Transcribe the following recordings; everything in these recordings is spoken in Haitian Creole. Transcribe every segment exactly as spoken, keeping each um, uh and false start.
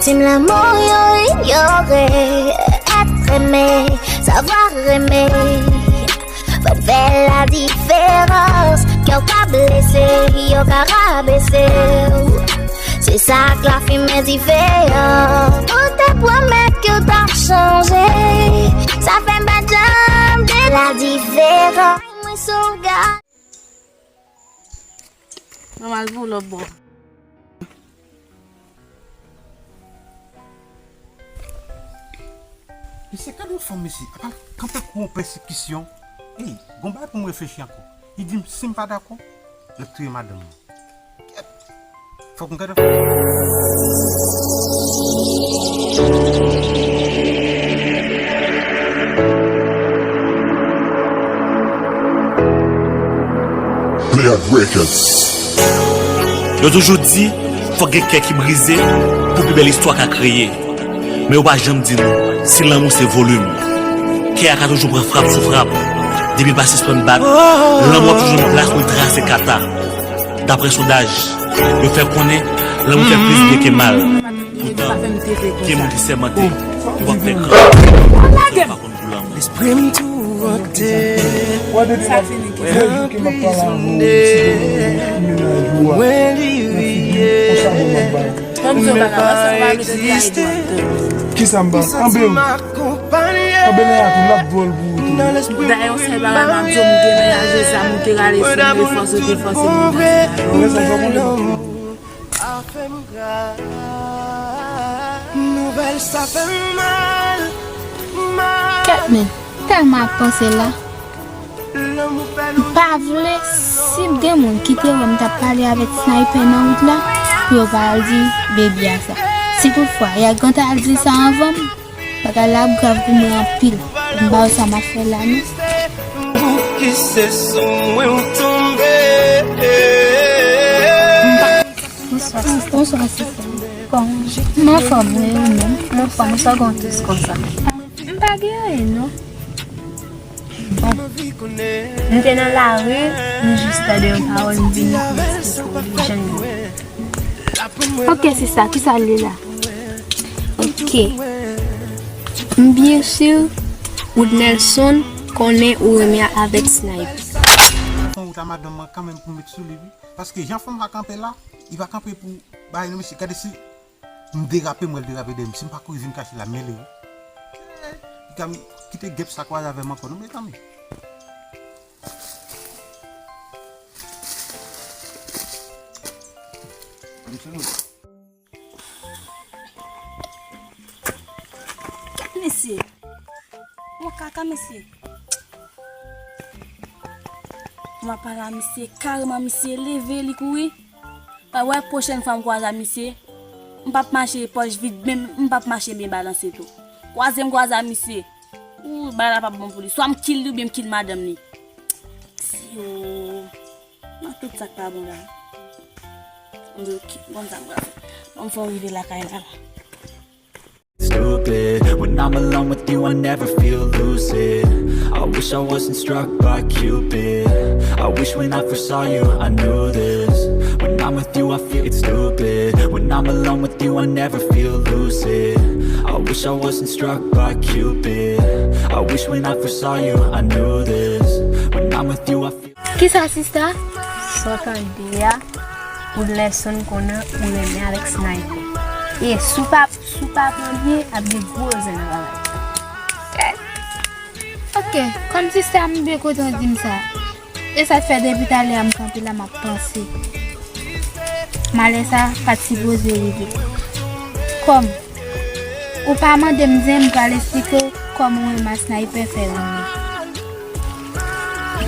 Tim lanmou yo inyore, être aimé, savoir aimer. Fò n fè la diferans. Kè w ka blese, yo ka rabese w. Se sa k lafimen dife an. Ou te pwomèt ke w t ap chanje. Sa fè m pa janm de la diferans. Mwen sou gad. Mwen al pou lòt bò. Mesye, gade yon fanm, mesye. Apa l kanpe kou yon pèsekisyon. Ey, gon bagay pou m reflechi ankò. Li di m, si m pa dakò, l ap touye madanm mwen. Kèt. Fòk m gade. Yo toujou di, fòk gen kè ki brize pou pi bèl istwa ka kreye. Men yo pa janm di nou si lanmou se volim. Kè a ka toujou pran frap sou frap. Depi l pa sispann bat, lanmou ap toujou nan plas pou l trase kata. Daprè sondaj, yo fè konnen lanmou fè plis byen ke mal. Poutan, gen moun ki sèmante, yo p ap fè gran. Lage m! Lespri m tou ante, anprizone. Mwen li rive, m pa egziste. Kisa m ba? Anbe m. Anbe lè a tou, l ap vòl pou ou tou. Dayè, yon sèl bagay m ap di w, m gen mennaj Jezi a, m te rale sou mwen, fòse w te fòse m. Kèt men, tèlman ap panse la. M pa vle, si gen moun ki te wè m t ap pale avèk Sniper nan wout la, pou yo pa al di Baby a sa. Si toutfwa, y a gen ta al di sa anvan m, bagay la ap grav pou mwen anpil. M pa wè sa m ap fè la, non. Pouki se sou mwen ou tonbe? Bonswa, sista. Bonswa, sista. Kòman? M anfòm, wi, ou menm? M anfòm, sa w gen w tous konsa? M pa gen anyen, non. Bon. M te nan lari, m jis tande yon pawòl, m vin pou m eksplike w li jan l ye. Ok, sista, kisa l ye la? Ok. M byen si Woodnelson konnen ou renmen avèk Snipe. Fon wout a madanm mwen kanmenm pou m met sou li, wi. Paske jan fanm sa kanpe la, li pa kanpe pou bay non, mesye. Gade si m derape, m wè l derape dèyè m. Si m pa kouri vin kache la, m mele, wi. Li ka m kite gèp sa kwaze avè m ankò, non, mezanmi. Mesye, mwen kaka, mesye. Mwen pale a misye, kareman misye leve, li kouri. Pa wè, pwochèn fwa m kwaze a misye, m p ap mache pòch vid, men m p ap mache byen balanse tou. Kwaze m kwaze a misye, ou, bagay la p ap bon pou li. Swa m kill li oubyen m kill madanm li. Yo, nan tout sa k pa bon la. Mwen di, ok, bon, sa m pral fè. Bon, m fè w rive lakay la. Stupid. When I'm alone with you, I never feel lucid. I wish I wasn't struck by Cupid. I wish when I first saw you, I knew this. When I'm with you, I feel it's stupid. When I'm alone with you, I never feel lucid. I wish I wasn't struck by Cupid. I wish when I first saw you, I knew this. When I'm with you, I feel Kisa, sista? Sa w tande a, Woodnelson konnen ou renmen avèk Sniper. E si w pa, si w pa pran byen, ap gen gwo zen nan bagay. Ok, kòm sista, m byen kontan w di m sa. E sa k fè depi talè a m kanpe la, m ap panse. Malè sa pa t sipoze rive. Kòm ou pa mande m zen, m pral esplike w kòman w renmen a Sniper fè renmen.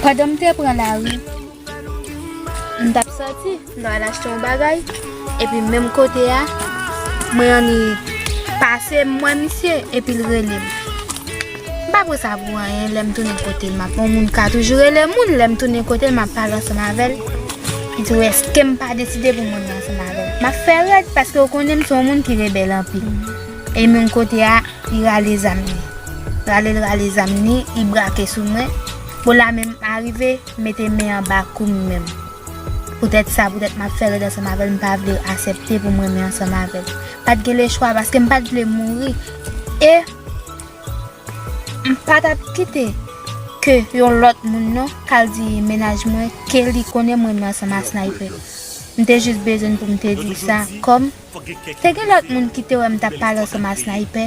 Pandan m te pran lari, m t ap sòti, m t al achte yon bagay, epi menm kote a, mwen annik pase, m wè misye, epi l rele m. M pa pran sa pou anyen, lè m tounen kote l, m ap, yon moun ka toujou rele moun, lè m tounen kote l, m ap pale ansanm avè l. Li di, èske m pa deside pou m antre ansanm avè l? M ap fè rèd, paske w konnen m se yon moun ki rebèl anpil. E menm kote a, li rale zam li. Rale l rale zam li, li brake sou mwen. Bon, la menm arive, mete men anba kou m menm. Poutèt sa, poutèt m ap fè rèd ansanm avè l, m pa vle aksepte pou m renmen ansanm avè l. Pa t gen lechwa, paske m pa t vle mouri. E m pa t ap kite ke yon lòt moun non k al di mennaj mwen ke li konnen m renmen ansanm a Sniper. M te jis bezwen pou m te di sa, kòm te gen lòt moun ki te wè m t ap pale ansanm a Sniper.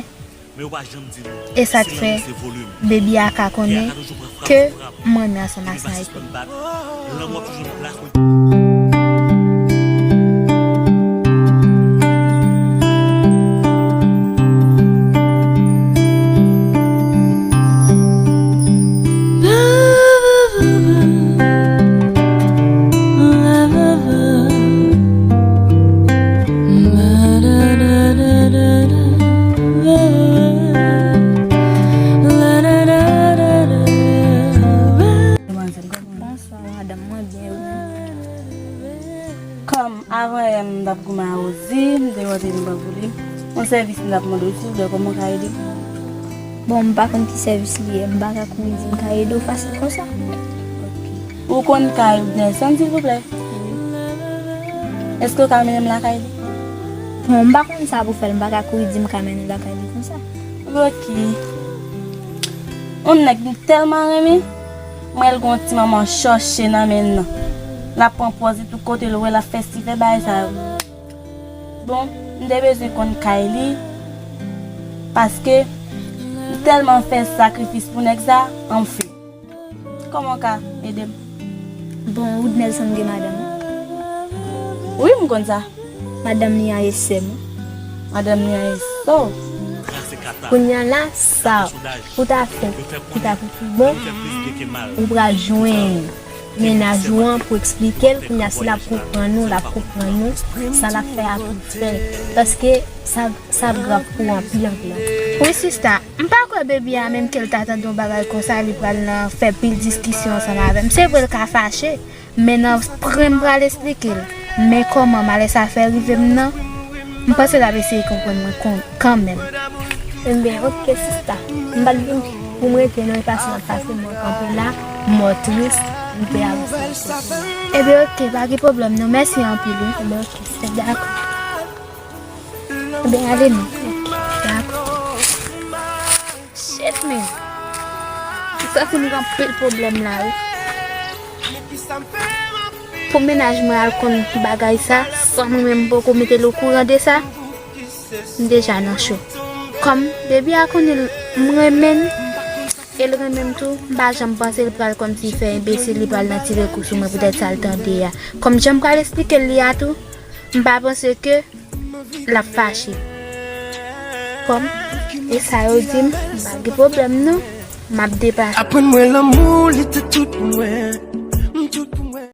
E sa k fè Baby a ka konnen ke m renmen ansanm a Sniper. Bonswa, madanm, mwen byen, wi. Kòm avan yè m t ap goumen a Rosie, m te pote m ban pou li. Yon sèvis m t ap mande w, silvouplè, kòman w ka ede m? Bon, m pa konn ki sèvis li ye, m pa ka kouri di m ka ede w fasil konsa. Ou konn kay Nelson, silvouplè? Wi. Èske w ka mennen m lakay li? Bon, m pa konn sa pou fè l, m pa ka kouri di m ka mennen l lakay li konsa. Ok. Yon nèg m tèlman renmen, m wè l gen yon ti manman chòche nan men l nan. L ap pran pòz li tout kote l wè l ap fè sifè bagay sa yo. Bon, m te bezwen konn kay li, paske m tèlman fè sakrifis pou nèg sa, anfen. Kòman w ka ede m? Bon, Wood Nelson gen madanm, wi. Wi, m konn sa. Madanm li an e sè m. Madanm li an e sè w. Kounye a la, sa ou ta fè ki ta pou pi bon, ou pral jwenn mennaj ou an pou eksplike l. Kounye a, si l ap konprann ou, l ap konprann ou, sa l ap fè a pou fè. Paske sa, sa ap grav pou ou anpil, anpil, anpil. Wi, sista, m pa kwè Baby a menm ke l ta tande yon bagay konsa, li pral nan fè pil diskisyon ansanm avè m. Se vre, l ka fache, men nan pwen m pral esplike l. Men kòman malè sa fè rive m nan, m panse l ap eseye konprann mwen kon-, kanmenm. Enben, ok, sista. M pa t vin pou m rete non, e pase m ap pase, m wè w kanpe la, m wè w tris, m te avanse. Enben, ok, pa gen pwoblèm non, mèsi anpil, wi. Enben, ok, sista, dakò. Enben, ale non. Ok, dakò. Shit, men. M santi m gen anpil pwoblèm la, wi. Pou mennaj mwen al konn bagay sa, san mwen menm m poko mete l okouran de sa, m deja nan cho. Kòm Baby a konnen l, m renmen l, e l renmen m tou, m pa janm panse l pral kòmsi fè enbesil, li pral nan tire kou sou mwen poutèt sa l tande a. Kòm jan m pral esplike l li a tou, m pa panse ke l ap fache. Kòm e sa yo di m, m pa gen pwoblèm non, m ap depase. Aprann mwen lanmou, li te tout pou mwen. M tout pou mwen.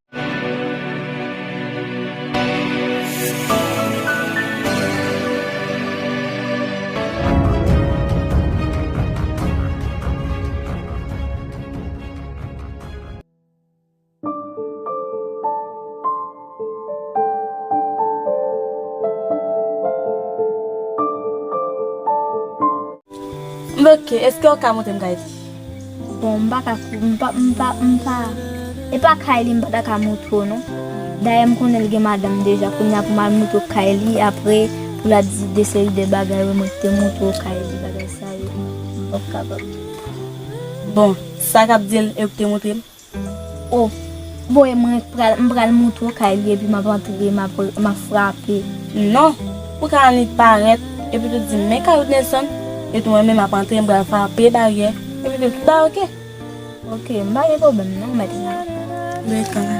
M oke, èske w ka montre m kay li? Bon, m pa ka kou-, m pa, m pa, m pa, e pa kay li m pa ta ka montre w non. Dayè m konnen l gen madanm deja, kounye a pou m al montre w kay li, apre pou l ap di de seri de bagay, wi, mwen ki te montre w kay li, bagay sa yo, m p ap kapab. Bon, sa k ap di l, e ou ki te montre m? O, bon, e mwen pral, m pral montre w kay li, epi m ap antre, m ap, m ap frape. Non, ou ka annik parèt, epi tou di m, men kay Wood Nelson, epi mwen menm m ap antre, m pral frape baryè, epi tou tout bagay oke. Oke, m pa gen pwoblèm non, mèt la. Mèt la.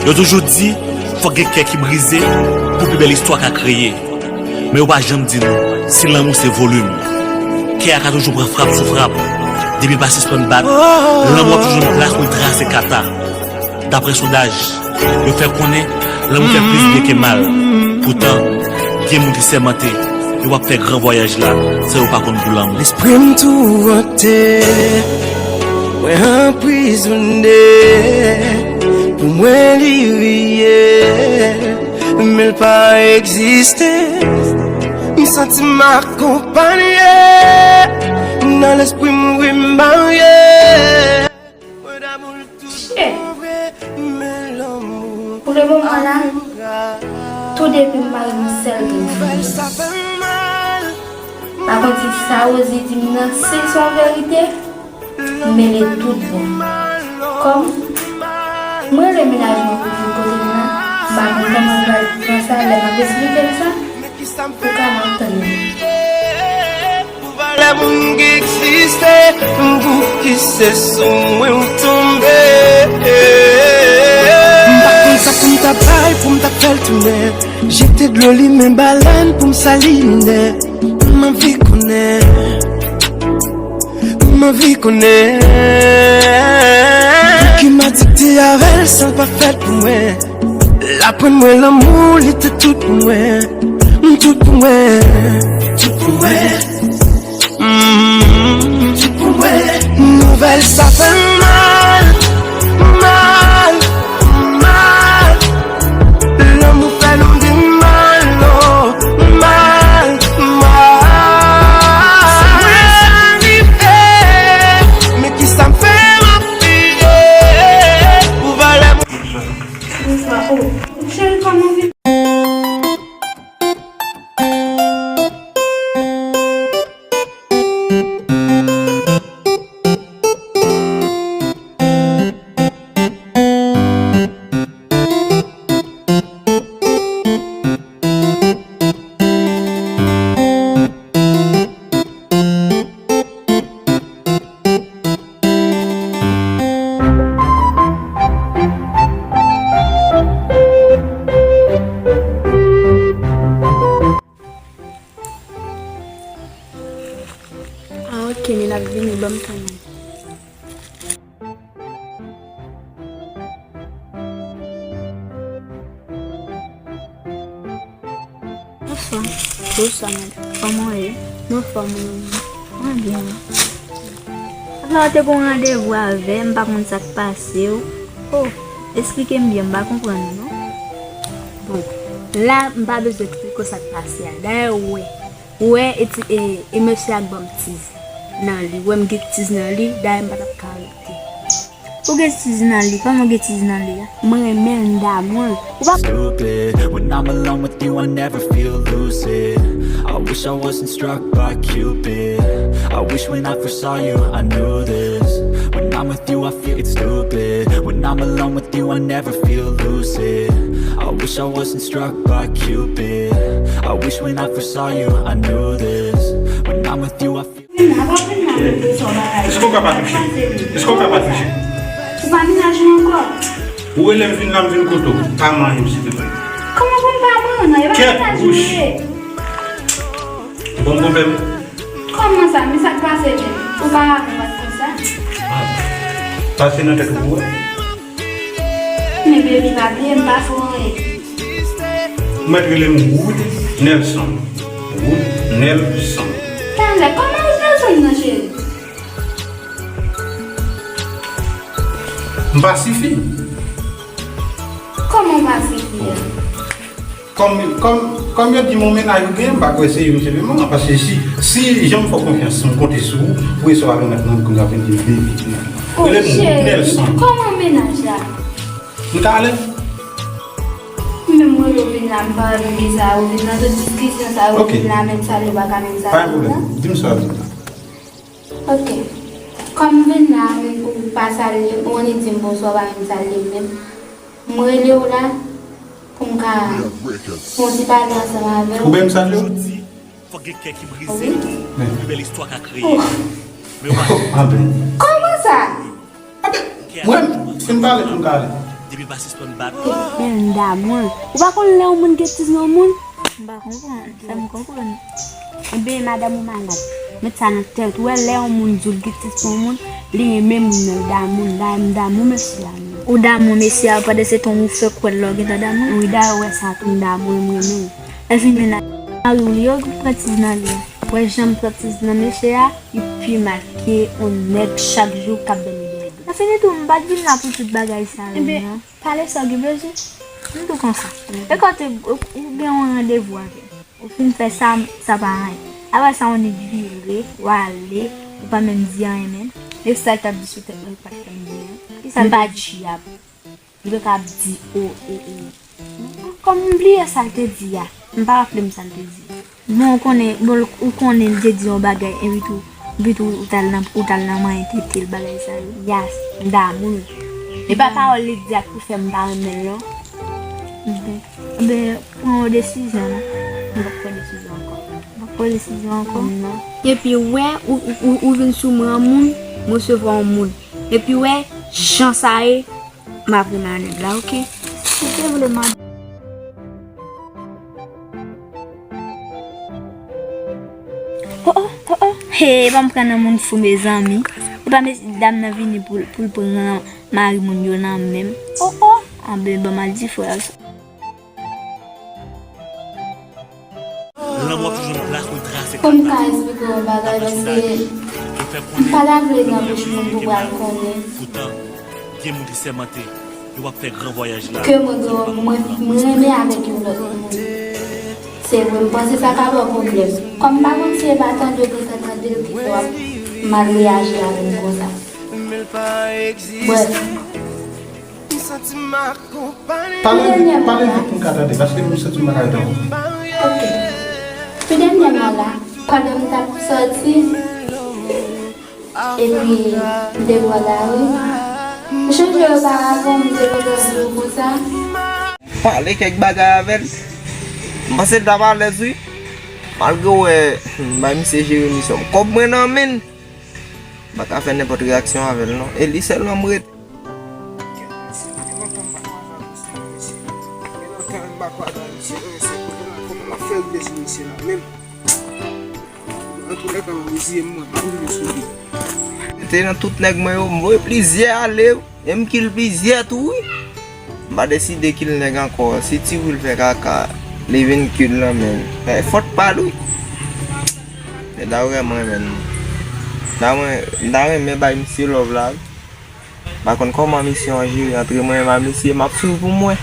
Yo toujou di, fòk gen kè ki brize pou pi bèl istwa ka kreye. Men yo pa janm di nou si lanmou se volim. Kè a ka toujou pran frap sou frap. Depi l pa sispann bat, lanmou ap toujou nan plas pou l trase kata. Daprè sondaj, yo fè konnen lanmou fè plis byen ke mal. Poutan, gen moun ki sèmante yo p ap fè gran vwayaj la san yo pa konn gou lanmou. Lespri m tourante, mwen anprizone, pou mwen li reyèl, men l pa egziste. M santi m akonpanye, nan lespri m wi m marye. Mwen damou l tout bon vre, men lanmou. Pou le moman la, tou depi m mare yon sèl grenn fi. Nouvèl sa fè m mal. Pa konn si sa Rosie di m nan, si se yon verite, m mele tout bon. Kòm mwen rele mennaj mwen pou vin kote m nan, m pa konn kòman m pral pran sa lè m ap esplike l sa. Ou ka mal tann li. Pou valè moun ki egziste, m pou ki se sou mwen ou tonbe. M pa konn sa pou m ta bay, pou m ta fè l tounen. Jete dlo limen balèn pou m sali minè. M anvi konnen. M anvi konnen. Ki m adikte avè l san l pa fèt pou mwen. L aprann mwen lanmou, li te tout pou mwen. Tout pou mwen. Tout pou mwen. Mm, tout pou mwen. Nouvèl sa fè m mal. Mal. Mal. Lanmou fè nou di mal, oh, mal, mal. Sa mwen sa rive, men ki sa m fè m ap kriye pou valè m. Bonswa, oh, cheri, kòman w vin? Ah, ok, men n ap vini, ban m tan mwen. Bonswa. Bonswa, madanm. Kòman w ye? M anfòm, wi. Mwen byen, wi. Sa fè w te gen yon randevou avè m, m pa konn sa k pase w. Oh, esplike m byen, m pa konprann, non. Bon, la, m pa bezwen eksplike w sa k pase a. Dayè, ou wè. Ou wè, e ti, e, e mesye a k ban m tiz nan li. Ou wè m gen tiz nan li, dayè m pa t ap ka rete. Ou gen tiz nan li, kòman w gen tiz nan li a? Mwen renmen l, m damou l. Ou pa Stupid, when I'm alone with you, I never feel lucid. I wish I wasn't struck by Cupid. I wish when I first saw you, I knew this. When I'm with you, I feel it's stupid. When I'm alone with you, I never feel lucid. I wish I wasn't struck by Cupid. I wish when I first saw you, I knew this. When I'm with you, I feel Vin la, pa vin la, men pou sa w bagay. Èske w ka pa touche? Èske w ka pa touche? Ou pa mennaj mwen ankò? Ou rele m vin la, m vin kote w. Pa manyen m, silteplè. Kòman pou m pa manyen w nan? E pa mennaj mwen ye. Kèt bouch. Bon pwoblèm. Kòman sa? Men sa k pase menm? Oparava w pa t konsa. Ah. Pase nan tèt ou pou wè. Men baby, pa bliye m pa fè w anyen. Ou mèt rele m Wood Nelson. Wood Nelson. Talè, kòman Wood Nelson nan, cheri? M pa sifi. Kòman w pa sifi a? Kòm, kòm, kòm yo di m yon mennaj ou genyen, m pa kwè se yon sèlman, paske si, si jan m fè w konfyans, si m konte sou ou, pou resevwa yon nèg nan kounye a vin di m baby. Oh, cheri, kòman mennaj la? M ka ale? Menm mwen, ou vin la, m pa renmen sa, ou vin nan tout diskisyon sa, ou vin la, menm salye, ou pa ka menm salye. Pa gen pwoblèm. Di m sa w ap di m la. Ok. Kòm m vin la, ou pa salye m, ou annik di m bonswa, ou pa menm salye m menm. M rele w la pou m ka fè yon ti pale ansanm avè w. Ou byen m salye w? Jodi, fòk gen kè ki brize pou nouvèl istwa ka kreye. Men yo pa. Anben. Kòman sa? Anben, mwen, fin pale pou m ka ale. Depi l pa sispann bat. Men m damou l. Ou pa konn lè yon moun gen tiz nan yon moun? M pa konprann. Fè m konprann. Ebyen, madanm ou malad. Met sa nan tèt ou, wè lè yon moun di w l gen tèt pou yon moun, li renmen moun nan, l damou, l da-, m damou mesye a menm. Ou damou mesye a, pandan se tan ou fè kwè l la w gentan damou l? Wi, dayè w wè sa tou, m damou l, m renmen l. Lè fin mennaj mari w li, yo pran ti nan li a. Wè jan m pran ti nan mesye a, li pi mal ke yon nèg chak jou k ap bène dèyè do. Lè fini tou, m pa t vin la pou tout bagay sa yo, non. Pale sa w gen bezwen. M tou konsa. E kote ou, ou gen yon randevou avè m. Ou fin fè sa, sa pa anyen. Apre sa, yon nèg vire, w ale, ou pa menm di anyen menm. E sa l t ap di sou tèt mwen, li pa t fè m byen. Kisa l pa di a? Li pa ka ap di, o, e, e. Kòm m bliye sa l te di a. M pa raple m sa l te di. Bon, ou konnen, bon, ou konnen l te di yon bagay, epi tou, epi tou, ou t al nan, ou t al nan manyen tete l, bagay sa yo. Yas, m damou l. E pa pawòl li di a k pou fè m pa renmen l, non. Enben, enben, pran yon desizyon, non. M p ap pran desizyon ankò. M p ap pran desizyon ankò? Non. Epi, wè, ou, ou, ou, ou vin sou mwen, yon moun, m resevwa yon moun. Epi, wè, jan sa ye, m ap remare nèg la, oke? Si te vle mande. Oh, oh, oh, oh. Hey, pa m pran nan moun fou, mezanmi. E pa mesye dam nan vini pou, pou l pran mari moun yo nan men m. Oh, oh. Anben, ban m al di frè a sa. Lanmou ap toujou yon plas pou l trase. Kòm m ka eksplike w yon bagay, paske m pa ta vle nan bouch moun pou pral konnen. Poutan, gen moun ki sèmante, yo p ap fè gran vwayaj la. Ke mwen gen, mwen, mwen renmen avèk yon lòt moun. Se vre, m panse sa ka ba w pwoblèm. Kòm m pa konn si e pa tande w gentan tande l ki fè w ap mal reyaji avè m konsa. Brèf. Pale vit, pale vit pou m ka tande, paske m santi m pa ka ret ankò. Ok. Tou dènyèman la, pandan m t ap sòti, epi m te bò lari, m chonje oparavan m te kontan di w konsa. Pale kèk bagay avè l. M panse l t ap alèz, wi. Malgre w wè, m bay misye Jeremi sòm. Kòb mwen nan men l. M pa ka fè nenpòt reyaksyon avè l, non. E li sèlman m rete. Gen lontan m pa kwaze ak misye, mesye. Gen lontan m pa kwaze ak misye, non, mesye. Kote la, kòman m ap fè rive sou misye la menm? Antoulèka, m ap eziye m, mwen pa rive sou li. Te nan tout nèg mwen yo, m voye plizyè ale, e m kill plizyè tou, wi. M pa deside kill nèg ankò. Si Ti Will fè kaka, li vin kill nan men l. Men fòt pa l, wi. Men dayè m renmen l. Dayè mwen, m ta renmen bay misye love la, wi. M pa konn kòman misye an jere antre mwen menm ak misye, m ap swiv pou mwen.